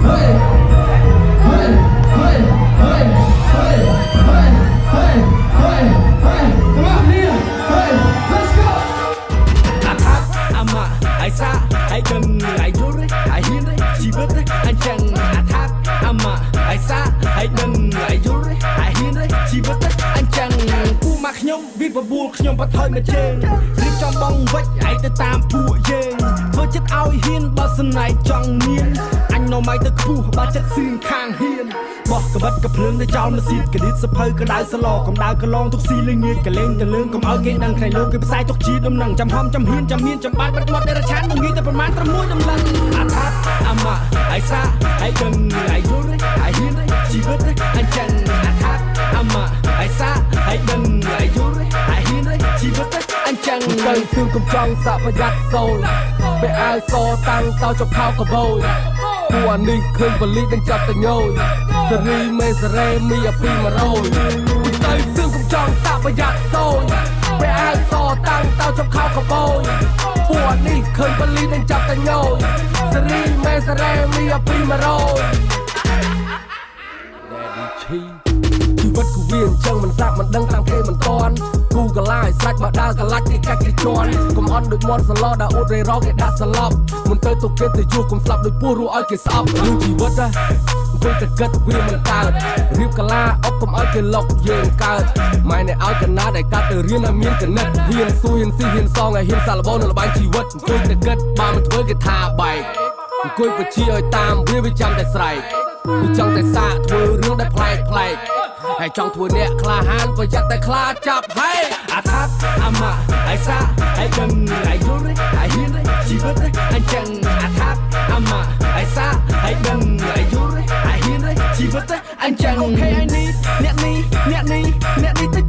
Hey, hey, hey, hey, hey, hey, hey, hey, hey ទាំងអស់គ្នា Hey, let's go! អាថាប់អាម៉ាក់អាយសាអាយដឹងអាយយល់ទេអាយហ៊ានទេជីវិតទេអញ្ចឹងអាថាប់អាម៉ាក់អាយសាអាយដឹងអាយយល់ទេអាយហ៊ានទេជីវិតទេអញ្ចឹងពូម៉ាក់ខ្ញុំវាបបួលខ្ញុំបថុយមកជើងរៀបចំបងវិចឯងទៅតាមពួកយើងធ្វើចិត្តឲ្យហ៊ានបើស្នេហ៍ចង់មានអញនៅមកទៅខ្ពស់បើចិត្តសឿងខាងហ៊ានបោះកបិតកភ្លើងទៅចោលមកស៊ីតកឌិតសភៅកដៅសឡកំដៅកឡងទុកស៊ីលេងងាយកលេងកលើងកុំឲ្យគេដឹងខ្លាចលោកគេផ្សាយទុកជាដំណឹងចាំហំចាំហ៊ានចាំមានចាំបានបាត់មាត់ដែលរឆានមកងាយតែប្រមាណត្រឹមមួយដំណឹងអាថាប់អាម៉ាក់អាយសាអាយដឹងអាយយល់ទេអាយហ៊ានទេជីវិតទេអញ្ចឹងអាថាប់អាម៉ាក់អាយសាអាយដឹងអាយយល់ទេអាយហ៊ានទេជីវិតទេអញ្ចឹង ទៅសឿងកុំចង់សាក់ប្រយ័ត្នសូលពេលអាវសតាំងតោចុកខោកបោយពួកអានេះឃើញបលីដឹងចាប់តែញយសេរីមេសេរីមីអាពី100ទៅសឿងកុំចង់សាក់ប្រយ័ត្នសូលពេលអាវសតាំងតោចុកខោកបោយពួកអានេះឃើញបលីដឹងចាប់តែញយសេរីមេសេរីមីអាពី100 Daddy ឈីជីវិតគឺវាអញ្ចឹងមិនសាក់មិនដឹងតាមគេមិនតន់គូកាឡាឲ្យស្រាច់បើដើរកាឡាច់គេកាច់គេជន់កុំអន់ដូចមន់សឡដល់អួតរេរគេដាក់សឡប់មិនទៅទុកគេទៅជួកុំស្លាប់ដូចពស់រស់ឲ្យគេស្អប់រឿងជីវិតណាអង្គុយតែគិតវាមិនកើតរៀបកាឡាអុកកុំឲ្យគេលុកយើងកើតម៉ែអ្នកឲ្យកណាដែលកាត់ទៅរៀនឲ្យមានកណិតហ៊ានស៊ូហ៊ានស៊ីហ៊ានសងឲ្យហ៊ានសាឡបងនៅលបែងជីវិតអង្គុយតែគិតបើមិនធ្វើគេថាបែកអង្គុយបជាឲ្យតាមវាវាចាំតែស្រែកវាចង់តែសាកធ្វើរឿងដែលប្លែកប្លែកហើយចង់ធ្វើអ្នកក្លាហានប្រយ័ត្នតែខ្លាចាប់ហេ អាថាប់អាម៉ាក់អាយសាអាយដឹងអាយយល់ទេអាយហ៊ានទេជីវិតទេអញ្ចឹងអាថាប់អាម៉ាក់អាយសាអាយដឹងអាយយល់ទេអាយហ៊ានទេជីវិតទេអញ្ចឹង Okay, I need អ្នកនេះអ្នកនេះអ្នកនេះទៅ